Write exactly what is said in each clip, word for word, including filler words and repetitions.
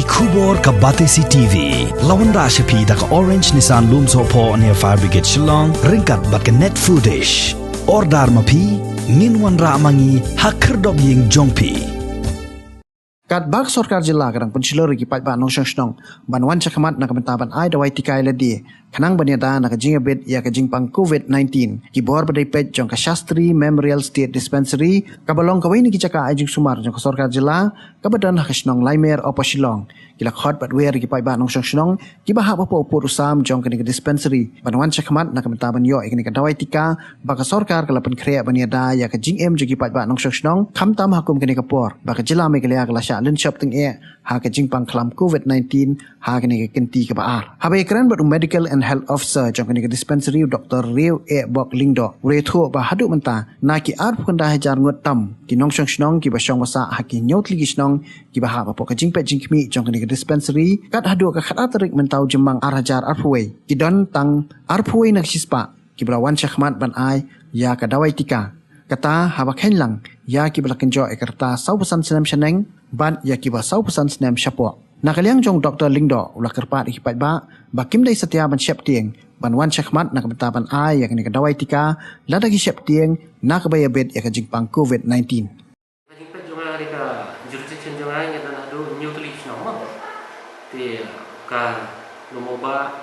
Khubor ka Batesi T V la wanrah sha phi da ka Orange Nissan Lumsohphoh near Fire Brigade Shillong, ryngkat bad ka Net Foodish. Order ma phi, ngin wanrah ma ngi ha khyrdop ïing jong phi. Katba ka sorkar jylla ka dang pynshlur ïa ki paidbah nongshong shnong ban wan shakhmat na ka bynta ban ai dawai tika ïa lade, khnang ban ïada na ka jingïabit ïa ka jingpang covid nineteen, ki bor ba dei peit jong ka Shastri Memorial State Dispensary, kaba long kawei na ki jaka ai jingsumar jong ka sorkar jylla, kaba don ha ka shnong Laimer, Upper Shillong, ki la khot bad wer ïa ki paidbah nongshong shnong kiba hap hapoh u pud u sam jong kane ka dispensary ban wan shakhmat na ka bynta ban ïoh ïa kane ka dawai tika ba ka sorkar ka la pynkhreh ban ïada ïa ka jingim jong ki paidbah nongshong shnong, khamtam ha kum kane ka por ba ka jylla Meghalaya ka la shah lynshop tyngeh ha ka jingpang khlam covid nineteen ha kane ka kynti kaba ar. Haba ïakren bad u Medical and Health Officer jong kane ka dispensary, u Doktor Riew Ehbok Lyngdoh, u la ïathuh ba haduh mynta na ki arphew khyndai hajar ngut tam ki nongshong shnong kiba shong ba sah ha ki hynñiew tylli ki shnong kiba hap hapoh ka jingpeit jingkhmih jong kane ka dispensary, kat haduh ka khatar tarik mynta u Jymmang ar hajar arphew wei, ki don tang arphew wei na ka shispah kiba la wan shakhmat ban ai ïa ka dawai tika. Kata haba kheiñ lang ïa kiba la kynjoh ïa ka rta sawphew san snem shaneng bad ïa kiba sawphew san snem shapoh. Na ka liang jong u Doktor Lyngdoh, u la kyrpad ïa ki paidbah ba kim dei satia ban sheptieng ban wan shakhmat na ka bynta ban ai ïa kane ka dawai tika lada ki sheptieng na kaba ïabit ïa ka jingpang covid nineteen. Ka jingpeit jong nga ha ka jurisdiction jong nga, ngi don haduh hynñiew tylli ki shnong mo. Te ka Lumobah,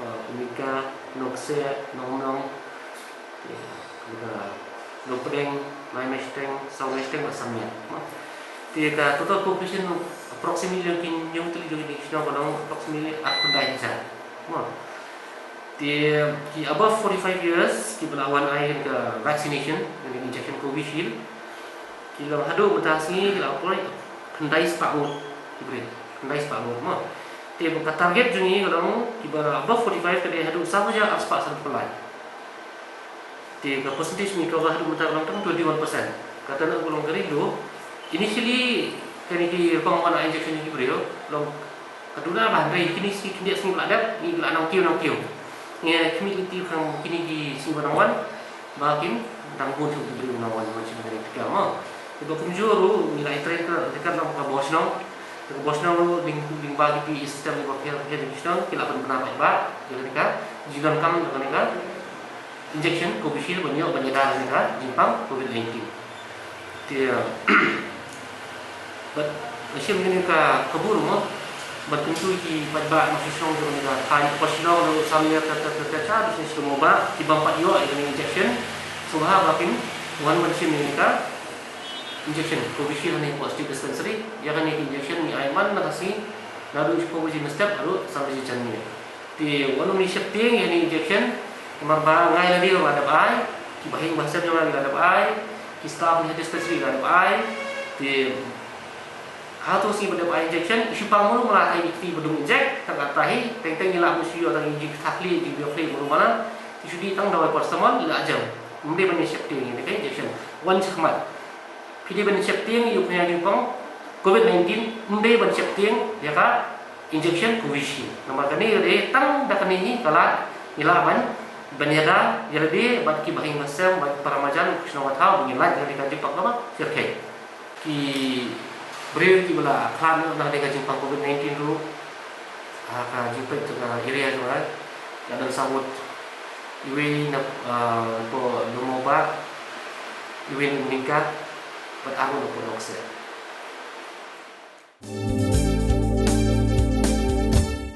uh, Umika, Nongkseh, Nongmlong, te ka Lopdeng, Maimaishteng, Sawmaishteng bad Sammiat mo. Te ka total population approximately jong ki hynñiew tylli jong ki shnong ka long approximately arphew khyndai hajar mo. Te ki above forty-five years kiba la wan ai ka vaccination, ka injection Covishield, ki long haduh mynta ka sngi ki la poi khyndai spah ngut ki briew, khyndai spah ngut mo. Te ka target jong ngi ka long kiba above forty-five ka dei haduh saw hajar ar spah sanphew lai. Te ka percentage ngi cover haduh mynta ka long tang twenty-one percent. Kata na ka long ka ri low. Initially kane ki rukom wan ai injection ki briew long ka duna ba hynrei kine ki sngi, khyndiat sngi ba la dep, ngi la nang kiew nang kiew. Ngi khmih lynti khang kine ki sngi ba nang wan ba kin dang bun shuh ki briew nang wan wan shuh kane ka tika mo. Te ba kumjuh ruh ngi la ïatrei ka, ka long ka bor shnong. Te ka bor shnong ruh lyngba ki P A system ba pher pher ki shnong ki la pynbna paidbah ïa kane ka jingdonkam ïa kane ka injection Covishield ban ïoh ban ïada ïa kane ka jingpang covid nineteen. Te bad nga shim kane ka khubor mo ban kyntu ïa ki paidbah nongshong shnong jong kane ka thaiñ Upper Shillong ruh, Sammiat, ka, ka, ka, ka, ka, ka, Lumobah, ki bym pat ïoh ïa kane ka injection. Sngewbha ba kin wan ban shim ïa kane ka injection Covishield hangne hapoh State Dispensary. Ïa kane ka injection ngi ai man la ka sngi naduh shiphew baje mynstep haduh san baje janmiet. Te wat nym ïa sheptieng ïa kane injection, namar ba nga ïa lade la dep ai, ki bahaïing bahasem jong nga ki la dep ai, ki staff na dispensary ki la dep ai. Te hato sngi ba dep ai injection, shu pang mano mano ha ïa ki kti ba dang inject, tang katta hi, teng teng ngi lah ban shu ïoh tang ïa ki kti khlieh, ïa ki biang khlieh mano mano, ki shu dih tang dawai paracetamol, la jam. Ym dei ban ïa sheptieng ïa kane ka injection. Wan shakhmat. Phi dei ban sheptieng ïa u khñiang jingpang covid nineteen, ym dei ban sheptieng ïa ka injection Covishield. Namar kane ka dei tang da kane hi ka lad ngi lah ban, ban ïada ïa lade bad ki bahaïing bahasem bad para marjan, ki shnong ki thaw, ba ngin lait ïa kane ka jingpang kaba shyrkhei. Ki briew kiba la khlad noh na kane ka jingpang covid nineteen ruh, ha ka jingpeit jong ka area jong nga, la don saw ngut, iwei na, ah, hapoh Lumobah, iwei na Umika, bad ar ngut hapoh Nongkseh.